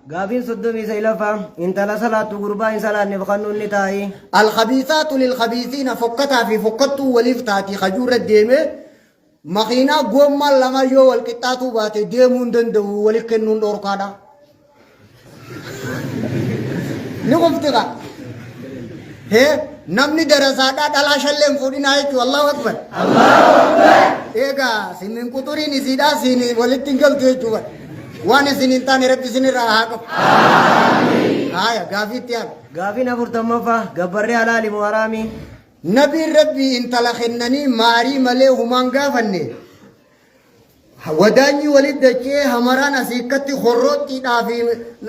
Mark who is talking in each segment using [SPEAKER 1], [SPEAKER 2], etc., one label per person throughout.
[SPEAKER 1] Gaafiin 39ffaa intala salaattu gurbaa hin salaanneef kannuun ni taa'i.
[SPEAKER 2] Alkhabiisaatu lilkhabiisiina fokkataa fi fokkattuu waliif taati kajuu irra deemee makiinaa goommaan lama yoo wal qixxaatuu baate deemuu hin danda'u wali kennuun dhorkaadha. Ni kufti kaa. Hee namni darasaadhaa dhalaa shallee hin fuudhinaa jechuun Allahu Akbar. Egaa simin quxuriin isiidhaa siin walitti hin galtu jechuudha. Waan isin hin taane rabbi isin irraa haa qabu. Haaya gaafii itti aanu.
[SPEAKER 1] Gaafiin 40ffaa gabbarri halaali moo haraami?
[SPEAKER 2] Nabiin rabbii intala kennanii maarii malee humaan gaafanne. Wadaanyi walitti dachee hamaraan asiikkatti horroottiidhaa fi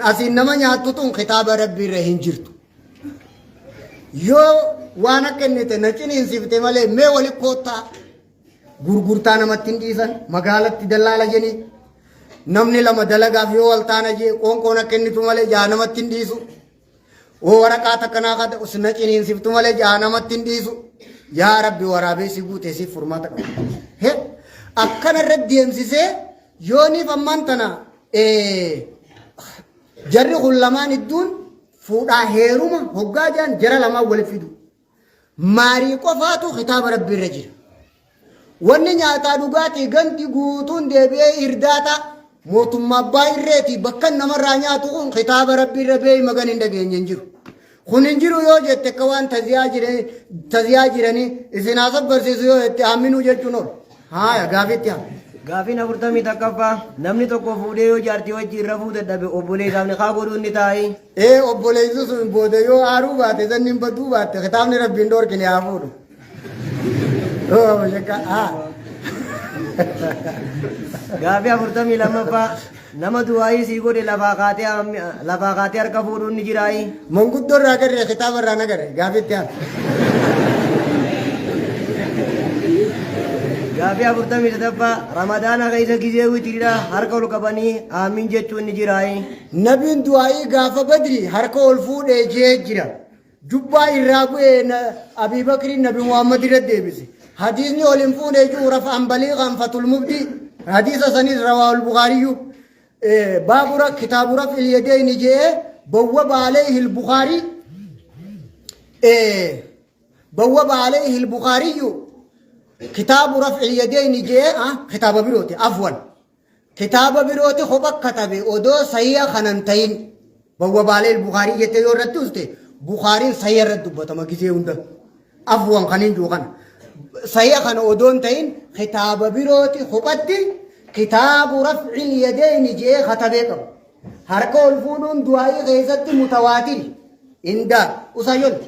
[SPEAKER 2] asiin nama nyaattu tun kitaaba rabbii irra hin jirtu. Yoo waan akka inni ta'e na ciniinsifte malee mee wali koottaa gurgurtaa namatti hin dhiisan magaalatti dallaala jenii namni lama dalagaaf yoo wal taana jee qoonqoon akka innitu malee jaa namatti hin dhiisu. Oo waraqaa takka naa kada na ciniinsiftu malee jaa namatti hin dhiisu. Yaa Rabbi waraabessi guute siif furmaata qaba. He akkana irra deemsisee yooniif ammaan tana jarri kun lamaan idduun fuudhaa heeruma hoggaa jaan jara lamaan walitti fidu. Maarii qofaatu kitaaba Rabbii irra jira. Wanni nyaataa dhugaatii gandi guutuun deebi'ee irdaata mootummaa abbaa irreeti bakka namarraa nyaatu kun kitaaba Rabbii irra beeyi magan hin dhageenye hin jiru. Kun hin jiru yoo jette akka waan taziyaa jiranii isin haa sabbarsiisu yoo jette aaminuu jechuun oolu. Haaya gaafiitti haa.
[SPEAKER 1] Gaafiin 41ffaa namni tokko fuudhee yoo jaartii wajjin rafuu dadhabe obboleessaaf nikaa godhuun ni taa'i.
[SPEAKER 2] Ee obboleessi sun booda yoo aaruu baate sanniin baduu baatte kitaabni rabbiin dhoorkine haa fuudhu. Oo shakka haa.
[SPEAKER 1] Gaafii 42ffaa nama du'aayii sii godhe lafaa kaatee harka fuudhuun ni jiraayi.
[SPEAKER 2] Manguddoo irraa agarre kitaaba irraa nagarre gaafii itti aanu.
[SPEAKER 1] Gaafii 43ffaa Ramadaana keessa gizee witiriidha harka ol qabanii aamiin jechuun ni jiraayi.
[SPEAKER 2] Nabiin du'aa'ii gaafa badrii harka ol fuudhee jee jira. Jubbaa irraa bu'ee Abii Bakriin Nabi Muhammad irra deebise. Hadiisni ol hin fuune jiru rafa baliiqan fatul mubdii. Hadiisa sanis rawaahul Bukaariyyu. Baabura kitaabu raf'il yadeyni jee bawwaba alayhi al-Bukhari. Bawwaba alayhi al-Bukhariyyu kitaabu raf'il yadeyni jee kitaaba birooti afwan. Kitaaba birooti kopha katabe odoo sahiha kana hin tahin. Bawwabaalee Bukhaarii jettee yoo irratti uste Bukhaariin sahiha irratti dubbatama gizee hunda. Afwan kan hin jiru kana. Sahiha kana odoo hin tahin kitaaba birooti kophatti kitaabu rafcil yadeyni je'ee katabee qaba. Harka ol fuudhuun du'aa'ii keessatti mutawaatiri. Indaa usayyolti.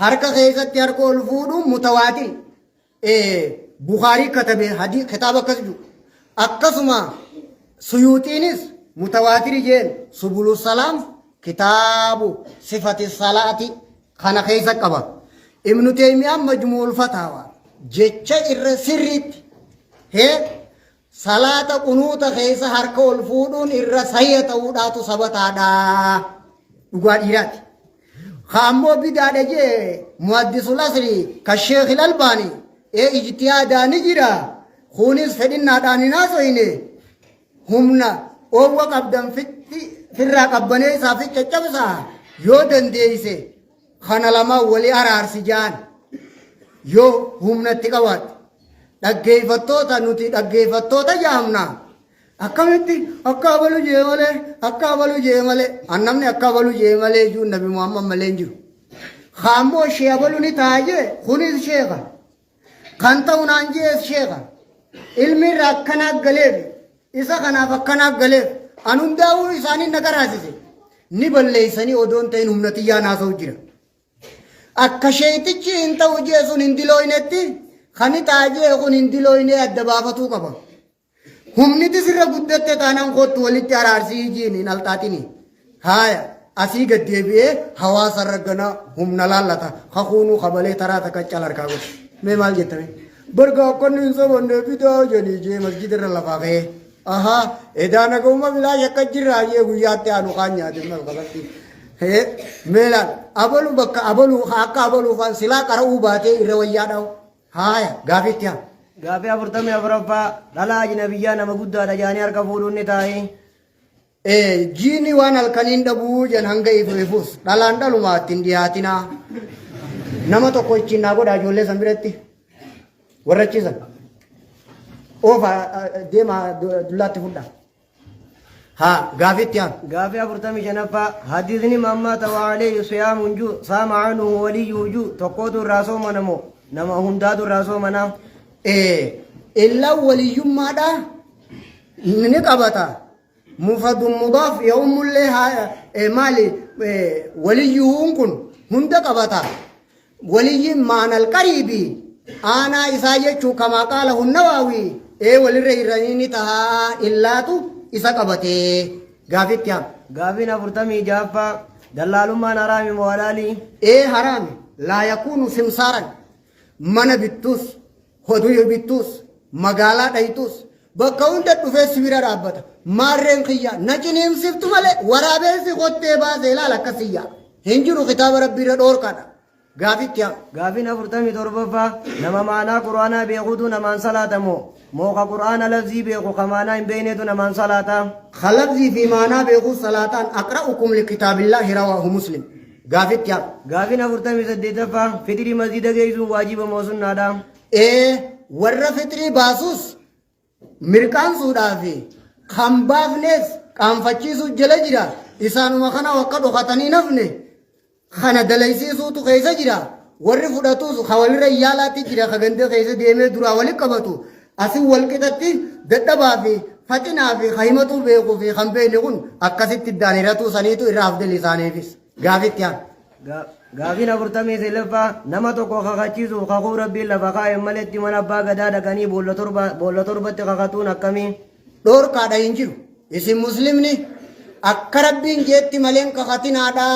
[SPEAKER 2] Harka keessatti harka ol fuudhuun mutawaatiri. Bukaarii katabe hadii kitaaba akkas jiru. Akkasuma Suyuuxiinis mutawaatiri jeen subulu salaam kitaabu sifati salaati kana keessa qaba. Ibnu Teeymiyaan majmu'ul fataawa jecha irra sirriitti hee salaata qunuuta keessa harka ol fuudhuun irra sayya ta'uudhaatu sabataadha. Dhugaa dhiiraati. Ka ammoo bidaadha jee muhaddisul asri ka sheekil albaani ee ijtihaadaa ni jira. Kunis fedhinnaadhaan hin haasoyne humna oowwa qabdan fitti firraa qabbaneessaa fi caccabsaa yoo dandeeyse kana lamaan wali araarsi jaan yoo humna itti qabaatte. Dhaggeeffattoota nuti dhaggeeffattoota jaamna. Akkamitti akka abalu jee malee akka abalu jee malee an namni akka abalu jee malee iyyuu nabi Muhammad malee hin jiru. Kaammoo shee abalu ni ta'a jee kunis sheeka. Kan ta'u naan jees sheeka. Ilmi irraa akkanaa galeef isa kanaaf akkanaa galeef an hundaa'uu isaanii na garaasise. Ni balleessanii odoon ta'in humna tiyyaan haasa'u jira. Akka sheeytichi hin ta'u jee sun hin dilooynetti kan ta'a jee kun hin dilooynee adda baafatuu qaba. Humniti sirra guddatte taanaan koottu walitti araarsii jiin hin alxaaxini. Haaya asii gad deebi'ee hawaasa irra gana humna laallata. Kakuunuu kabalee taraa takka cal harkaa godhe. Mee maal jettame? Barga akkanni hin sobanne bidaa jedhii jee masjida irra lafaa ka'ee. Ahaa edaa nagahuma bilaa yakka jirraa jee guyyaatti aanu kaan nyaate mal qabatti. Mee laal abalu bakka abalu akka abaluu faan silaa qara'uu baatee irra wayyaa dha'u. Haaya, gaafii itti aanu.
[SPEAKER 1] Gaafii 44ffaa dhalaa ajnabiyyaa nama guddaadha jaanii harka fuudhuun ni taa'ee.
[SPEAKER 2] Jiini waan halkaniin dhabuu jan hanga ifu ifus dhalaan dhalumaa ittiin dhiyaatinaa. Nama tokko ittiin naa godhaa ijoollee san biratti warra achiisan. Oofa deemaa dullaatti fudhaa. Haa gaafii itti aanu.
[SPEAKER 1] Gaafii 45ffaa hadiisni man maata wa alayhi siyaamun ju saama anhu waliyyuhu ju tokkootu irraa soomana moo nama hundaatu irraa soomana?
[SPEAKER 2] Illaan waliyyummaadhaa ni qabata. Mufradun mudaaf ya'ummullee haa maali waliyyuhuun kun hunda qabata. Waliyyiin maanal qariibi aanaa isaa jechuu kamaa qaalahu nawaawii ee walirra hirranii ni tahaa illaatu isa qabatee gaafitti haam.
[SPEAKER 1] Gaafiin 46ffaa dallaalummaan haraami moo halaalii?
[SPEAKER 2] Ee haraami laa yakuunu simsaaran mana bittuus Hoduu bittuus, magaalaa dhayxuus, bakka hunda dhufee si bira dhaabbata. Maarreen kiyya na ciniimsiftu malee waraabeessi kottee baase ilaala akkasiyya. Hin jiru kitaaba rabbii irra dhoorkaadha. Gaafitti haa.
[SPEAKER 1] Gaafiin 47ffaa nama maanaa Qur'aanaa beekuutu namaan salaata moo moo ka Qur'aana lafzii beeku ka maanaa hin beekneetu namaan salaata?
[SPEAKER 2] Ka lafzii fi maanaa beekuu salaataan aqra'ukum likitaabillaahi rawaahu muslim. Gaafitti haa.
[SPEAKER 1] Gaafiin 48ffaa fixrii masjida geessuun waajiba moo sunnaadha?
[SPEAKER 2] Ee warra fixrii baasus mirqaansuudhaa fi kan baafnes qaanfachiisuu jala jira. Isaanuma kana akka dhokatanii nafne kana dalaysiisuutu keessa jira. Warri fudhatus ka walirra yaalaatti jira ka ganda keessa deemee duraa wali qabatu. Asin walqixatti dadhabaa fi faxinaa fi ka himatuu beekuu fi kan beekne kun akkasitti daaniratuu saniitu irra afdal isaaniifis. Gaafitti aanu.
[SPEAKER 1] Gaafiin 49ffaa nama tokko kakachiisuuf kakuu Rabbiin lafa kaa'een maletti mana abbaa gadaa dhaqanii boolla torba boolla torbatti kakatuun akkamii?
[SPEAKER 2] Dhoorkaadha hin jiru. Isin muslimni akka Rabbiin jeetti maleen kakatinaadha.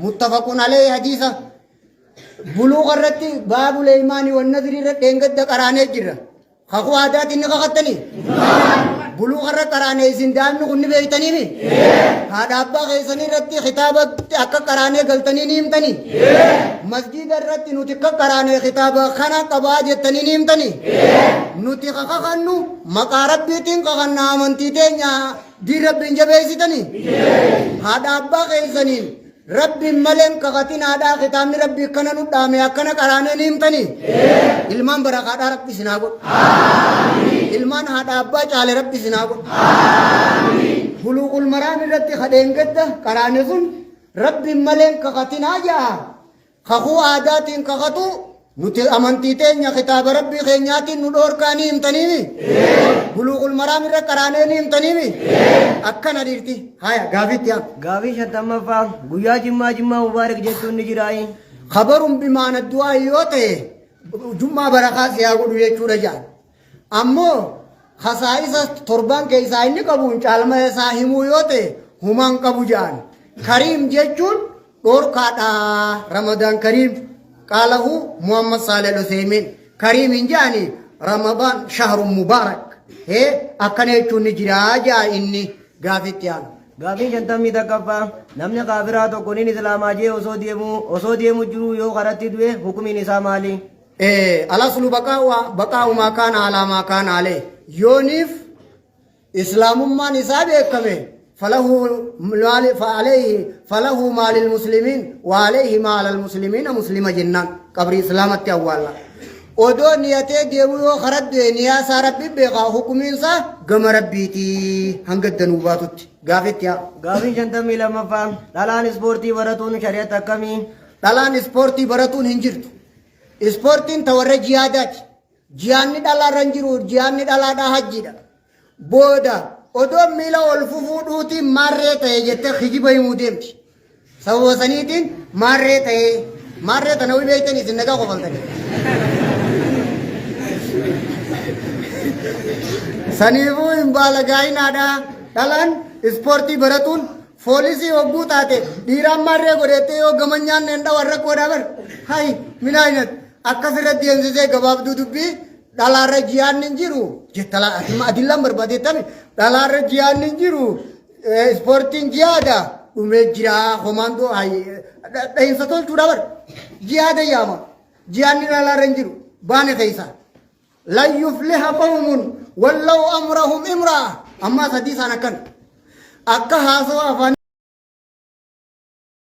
[SPEAKER 2] Muttafaqun alayhi hadiisa. Buluuqa irratti baabul eymaanii wan nadrii irra dheengadda qaraanee jirra. Kakuu aadaatiin ni kakattanii? Buluuqa irra qaraanee isin daa'imni kun ni beektaniimi? Haadha abbaa keessanii irratti kitaaba akka qaraanee galtanii ni himtanii? Masjiida irratti nuti akka qaraanee kitaaba kana qabaa jettanii ni himtanii? Nuti kakakannu maqaa rabbiitiin kakanna amantii teenya diin rabbiin jabeessitanii? Haadha abbaa keessaniin Rabbiin malee hin kakatinaadhaa kitaabni Rabbii akkana nu dhaame akkana qaraanee ni himtanii? Ilmaan barakaadhaa Rabbi isin haa godhu. Ilmaan haadha abbaa caale Rabbi isin haa godhu. Buluuqul maraam irratti kadheen gadda qaraane sun Rabbiin malee hin kakatinaa ja'a. Kakuu aadaatiin kakatu nuti amantii teenya kitaaba Rabbii keenyaatiin nu dhoorkaa ni himtaniimi? Buluuqul maraam irra qaraanee ni himtaniimi? Akkana dhiirti. Haya gaafiitti haa.
[SPEAKER 1] Gaafii 50ffaa guyyaa jimmaa jimmaa mubaarak jechuun ni jiraayi?
[SPEAKER 2] Khabarun bimaana du'aa yoo ta'e jummaa barakaa si haa godhu jechuudha jedhan. Ammoo Khasaa'isa torbaan keessaa inni qabuun caalma isaa himuu yoo ta'e humaan qabu jedhan. Kariim jechuun dhorkaadha. Ramadaan Kariim qaalahu Muhammad Saalih Al-Uthaymin. Kariim hin jedhani Ramadaan shahrun mubaarak. Hee akkana jechuun ni jira jedha inni gaafitti aanu.
[SPEAKER 1] Gaafiin 51ffaa namni kaafiraa tokko nin islaamaa jee osoo deemu jiruu yoo karatti du'e hukumiin isaa maali?
[SPEAKER 2] Alaslu baqaa'u maa kaana alaa maa kaana alee yooniif islaamummaan isaa beekame falahu maali fa'alayhi falahu maalil muslimiin wa alayhi maalal muslimiina muslima jennaan qabrii islaamatti awwaalla. Odoo niyatee deemu yoo karaa du'e niyaa isaa rabbi beekaa hukumiin isaa gama rabbiiti hanga danuu baatutti gaafitti haa.
[SPEAKER 1] Gaafiin 52ffaa dhalaan ispoortii baratuun shari'atti akkamii?
[SPEAKER 2] Dhalaan ispoortii baratuun hin jirtu. Ispoortiin ta warra jihaadaati. Jihaanni dhalaarra hin jiru, jihaanni dhalaadhaa hajjiidha. Booda odoo miila ol fufuudhuutiin maarree ta'e jettee kijiba himuu deemti. Sababa saniitiin maarree ta'e maarree tana wii beektan isin nagaa kofaltanii. Saniifuu hin baalagaa'inaadha. Dhalaan ispoortii baratuun Foolisii hogguu taate dhiiraan maarree godheettee yoo gama nyaanne hin dhawan rakkoodha bar. Hay minaayinat akkas irra deemsisee gabaabduu dubbii dhalaarra jiyaanni hin jiru jetta adillaan barbaadettami dhalaarra jiyaanni hin jiru ispoortiin jiyaada dhumee jira komaandoo hay dhahinsa tolchuudha bar jiyaada yaama jiyaanni dhalaarra hin jiru baane keessa. Lan yufliha qawmun wallaw amrahum imra'a ammaa sadii isaan akkan. Akka haasawa afaan.